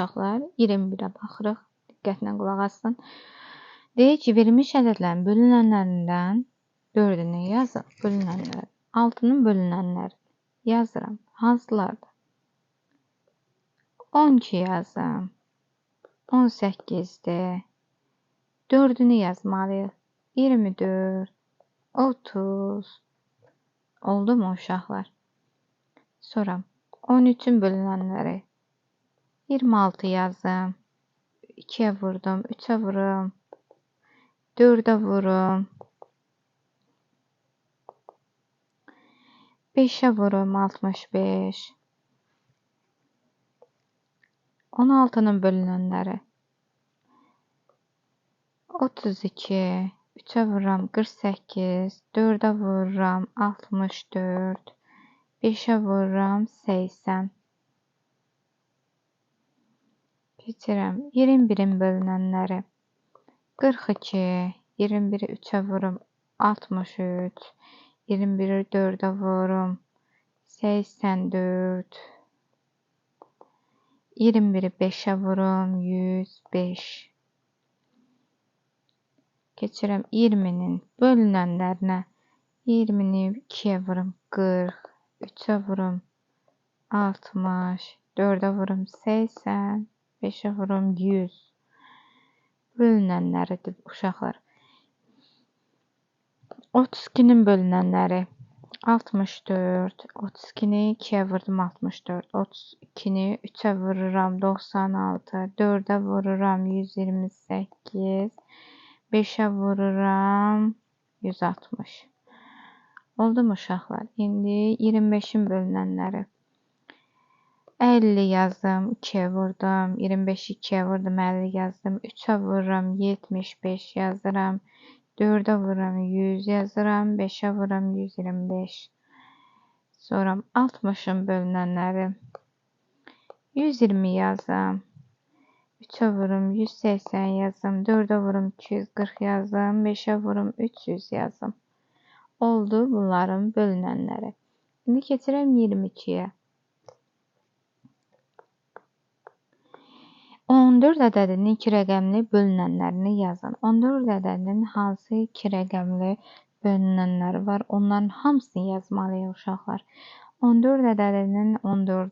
Uşaqlar, 21-ə baxırıq. Diqqətlə qulaq asın. Deyir ki, verilmiş ədədlərin bölünənlərindən 4-ünü yazın. Bölünənlər. 6-nın bölünənləri yazıram. Hansılardır? 12 yazım. 18-dir. 4-ünü yazmalıyıq. 24, 30. Oldu mu uşaqlar? Sonra 13-ün bölünənləri 26 yazım. 2-yə vurdum, 3-ə vurum, 4-ə vurum, 5-ə vurum, 65. 16-nın bölünənləri 32, 3-ə vururam 48, 4-ə vururam 64, 5-ə vururam 80. Keçirəm. 21-in bölünənləri 42, 21-i 3-ə vurum 63, 21-i 4-ə vurum 84, 21-i 5-ə vurum 105. Keçirəm 20-nin bölünənlərinə. 20-ni 2-yə vurum 40, 3-ə vurum 60, 4-ə vurum 80, 5-ə vurum 100. Bölünənləridir uşaqlar. 32-nin bölünənləri 64, 32-ni 2-yə vurdum 64, 32-ni 3-ə vururam 96, 4-ə vururam 128, 5-ə vururam 160. Oldu mu uşaqlar? İndi 25-in bölünənləri 50 yazdım, 2-yə vurdum, 25-i 2-yə vurdum, 50 yazdım, 3-ə vururam, 75 yazıram, 4-ə vururam, 100 yazıram, 5-ə vururam, 125. Sonra 60-ın bölünənləri 120 yazım, 3-ə vurum, 180 yazım, 4-ə vurum, 240 yazım, 5-ə vurum, 300 yazım. Oldu bunların bölünənləri. İndi keçirəm 22-yə. 14 ədədinin 2 rəqəmli bölünənlərini yazın. 14 ədədinin hansı 2 rəqəmli bölünənləri var? Onların hamısını yazmalıyıq uşaqlar. 14 ədədinin 14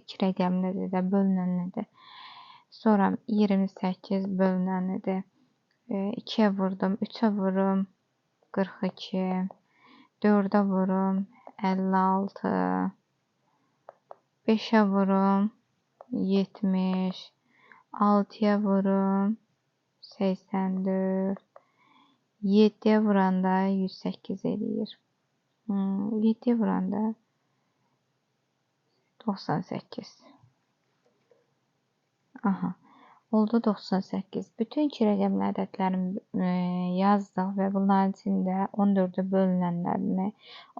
2 rəqəmlidir də, bölünənidir. Sonra 28 bölünənidir. 2-yə vurdum, 3-ə vurum 42, 4-ə vurum 56, 5-ə vurum 70, 6-ya vurum 84, 7-yə vuranda 108 eləyir. 7-yə vuranda 98. Aha, oldu 98. Bütün 2 rəqəmli ədədlərini yazdıq və bunların içində 14-ü bölünənlərini,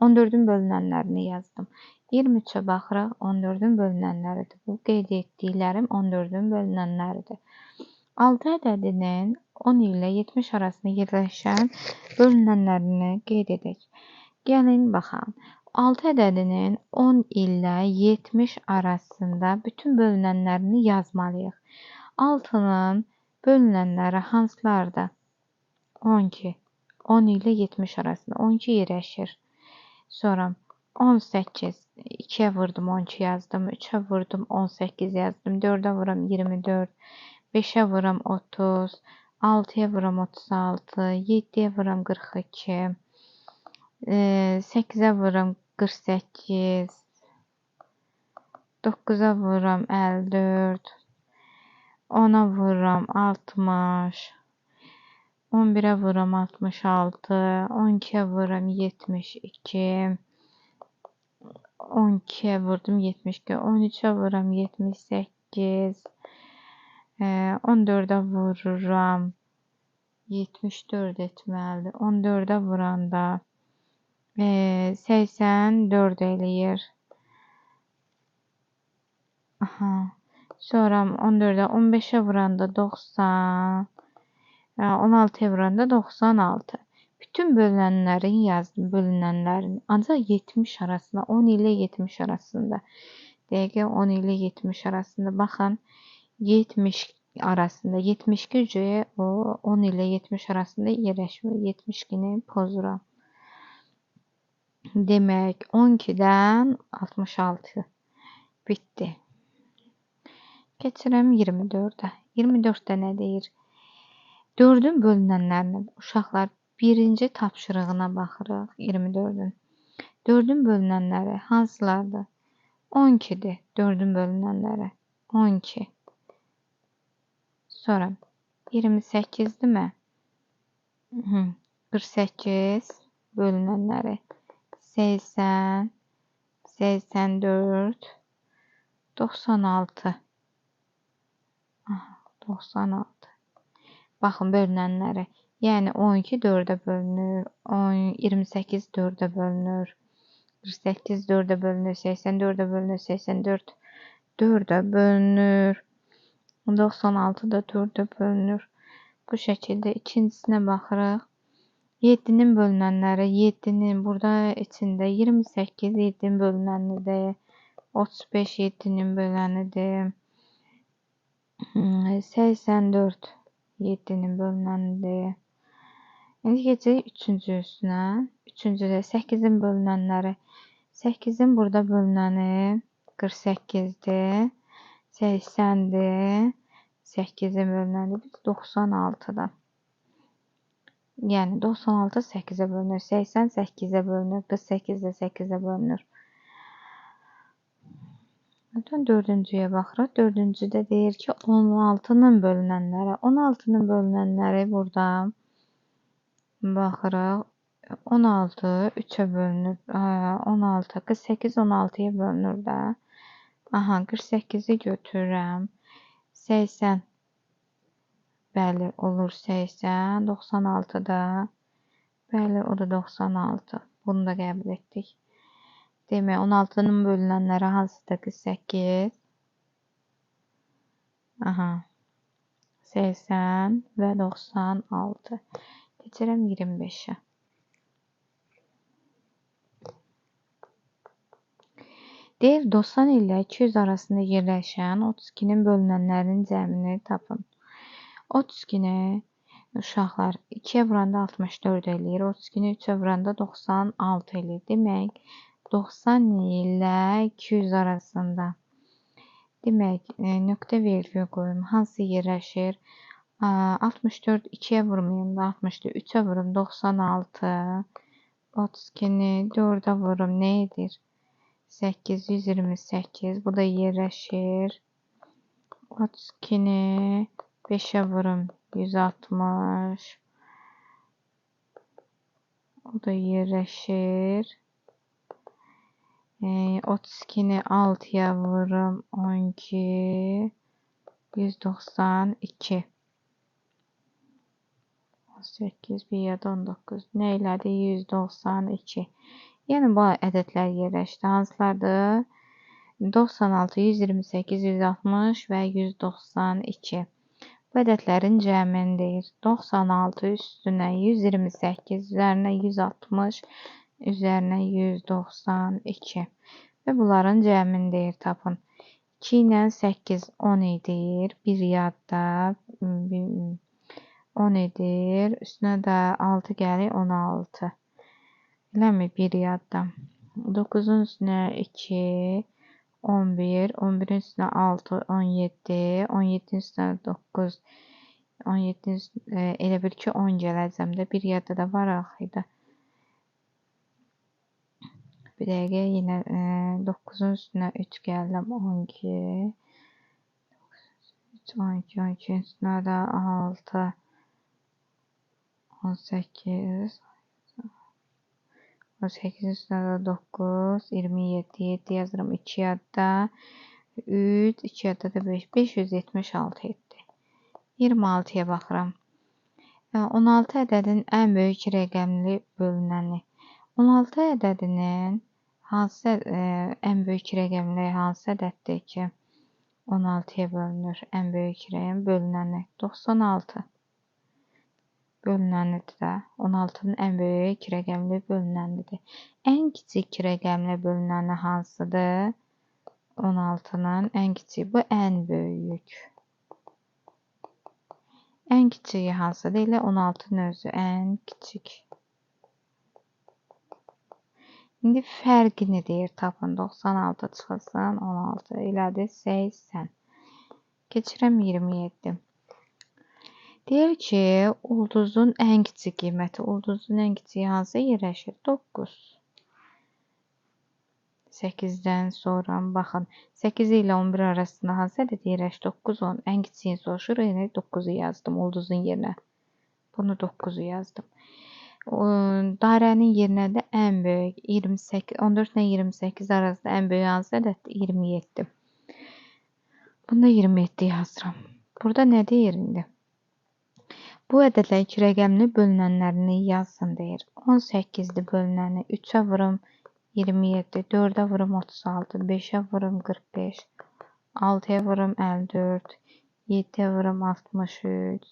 14-ün bölünənlərini yazdım. 23-ə baxırıq, 14-ün bölünənləridir. Bu qeyd etdiklərim 14-ün bölünənləridir. 6 ədədinin 10 ilə 70 arasında yerləşən bölünənlərini qeyd edək. Gəlin baxalım. 6 ədədinin 10 ilə 70 arasında bütün bölünənlərini yazmalıyıq. 6-nın bölünənləri hansılardır? 12. 10 ilə 70 arasında 12 yerləşir. Sonra 18. 2-yə vurdum 12 yazdım, 3-ə vurdum 18 yazdım, 4-ə vuram 24, 5-ə vuram 30, 6-ya vuram 36, 7-yə vuram 42, 8-ə vuram 48, 9-a vuram 54, 10-a vuram 60, 11-ə vuram 66, 12-yə vuram 72, 12-yə vurdum 72, 13-ə vuram 78, 14-ə vururam 74 etməlidir. 14-ə vuranda 84 eləyir. Aha. Sonra 14-ə, 15-ə vuranda 90, 16-ya vuranda 96. Bütün bölünənlərin yazdım, bölünənlərin. Ancaq 70 arasında, 10 ilə 70 arasında. Dəqiqə 10 ilə 70 arasında. Baxın, 70 arasında. 72 o 10 ilə 70 arasında yerləşmir. 72-ni pozuram. Demək, 12-dən 66 bitdi. Keçirəm 24-ə. 24-də nə deyir? 4-ün bölünənlərini uşaqlar birinci tapşırığına baxırıq 24-ün. 4-ün bölünənləri hansılardır? 12-dir 4-ün bölünənləri. 12. Sonra 28-dirmi? 48 bölünənləri. 80, 84, 96. Aha, 96. Baxın, bölünənləri. Yəni, 12 4-ə bölünür, 28 4-ə bölünür, 48 4-ə bölünür, 84-ə bölünür, 84 4-ə bölünür, 96 da 4-ə bölünür. Bu şəkildə ikincisinə baxırıq. 7-nin bölünənləri, 7-nin burada içində 28 7-nin bölünənidir, 35 7-nin bölənidir, 84 7-nin bölünənidir. İndi keçirik üçüncüsünə. Üçüncüdə 8-in bölünənləri. 8-in burada bölünəni 48-dir, 80-dir, 8-in bölünəni 96-dır. Yəni 96 8-ə bölünür, 80 8-ə bölünür, 48 də 8-ə bölünür. Dördüncüyə baxırıq. Dördüncüdə deyir ki, 16-nın bölünənləri. 16-nın bölünənləri burada baxırıq. 16 3-ə bölünür. 16, 48 16-ya bölünür də. Aha, 48-i götürürəm. 80. Bəli, olur 80. 96 da. Bəli, o da 96. Bunu da qəbul etdik. Demək, 16-nın bölünənləri hansıdır? 48. Aha. 80 və 96. Keçirəm 25-ə. Deyir, 90 ilə 200 arasında yerləşən 32-nin bölünənlərinin cəmini tapın. 32-ni uşaqlar 2-yə vuranda 64 eləyir, 32-ni 3-ə vuranda 96 eləyir. Demək, 90 ilə 200 arasında. Demək, nöqtə vergül qoyum. Hansı yerləşir? 64 2-yə vurmayım da, 64 3-ə vurum 96. 32-ni 4-ə vurum. Nə edir? 828. Bu da yerləşir. 32-ni 5-ə vurum 160. O da yerləşir. 32-ni 6-ya vurum 12. 192. 18, bir ya da 19. Nə elədi? 192. Yəni, bu ədədlər yerləşdi. Hansılardır? 96, 128, 160 və 192. Bu ədədlərin cəmini deyir. 96 üstünə 128, üzərinə 160, üzərinə 192. Və bunların cəmini deyir, tapın. 2 ilə 8, 10 edir. Bir yadda 10 edir. Üstünə də 6 gəlir, 16. Eləmi? Bir yadda. 9-un üstünə 2, 11, 11-in üstünə 6, 17, 17-in üstünə 9, 17-in üstünə, elə bil ki, 10 gələcəm də. Bir yadda da var axı da. Bir dəqiqə yenə 9-un üstünə 3 gəldim, 12, 3, 12, 12-nin üstünə də 6, 18, 18-in üstünə də 9, 27, 7 yazıram 2 yadda, 3, 2 yadda da 5, 576 etdi. 26-ya baxıram. 16 ədədin ən böyük rəqəmli bölünəni. 16 ədədinin hansı ən böyük rəqəmli hansı ədəddir ki, 16-ya bölünür? Ən böyük rəqəm bölünəni 96. Bölünənidir də. 16-nın ən böyük rəqəmli bölünənidir. Ən kiçik rəqəmli bölünəni hansıdır? 16-nın ən kiçiyi. Bu ən böyük. Ən kiçiyi hansıdır? Elə 16-nın özü ən kiçik. İndi fərqini deyir, tapın. 96 çıxılsın, 16 elədi 80. Keçirəm 27. Deyir ki, ulduzun ən kiçik qiyməti. Ulduzun ən kiçiyi hansı yerləşir? 9. 8-dən sonra baxın, 8 ilə 11 arasında hansı ədəd yerləşir? 9, 10. Ən kiçiyini soruşur, yəni 9-u yazdım ulduzun yerinə. Bunu 9-u yazdım. Dairənin yerinə də ən böyük 28, 14 ilə 28 arasında ən böyük hansı ədəddir? 27. Bunda 27 yazıram. Burada nə deyir indi? Bu ədədlər iki rəqəmli bölünənlərini yazsın deyir. 18-dir bölünəni 3-ə vurum 27, 4-ə vurum 36, 5-ə vurum 45, 6-ya vurum 54, 7-yə vurum 63,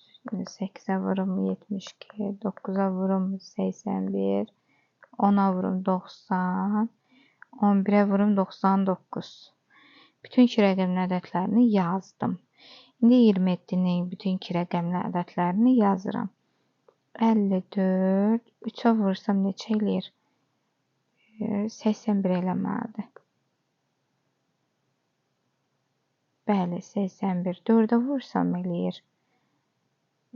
8-ə vurum 72, 9-a vurum 81, 10-a vurum 90, 11-ə vurum 99. Bütün iki rəqəmli ədədlərini yazdım. İndi 27-nin bütün iki rəqəmli ədədlərini yazıram. 54, 3-ə vursam neçə eləyir? 81 eləməlidir. Bəli, 81. 4-ə vursam eləyir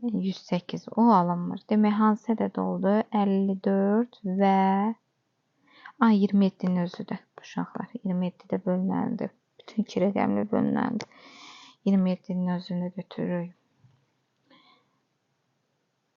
108. O alınmır. Demək, hansı ədəd oldu? 54 və 27-nin özüdür uşaqlar. 27-də bölünəndir. Bütün iki rəqəmli bölünəndir. 27-nin özünü götürürük.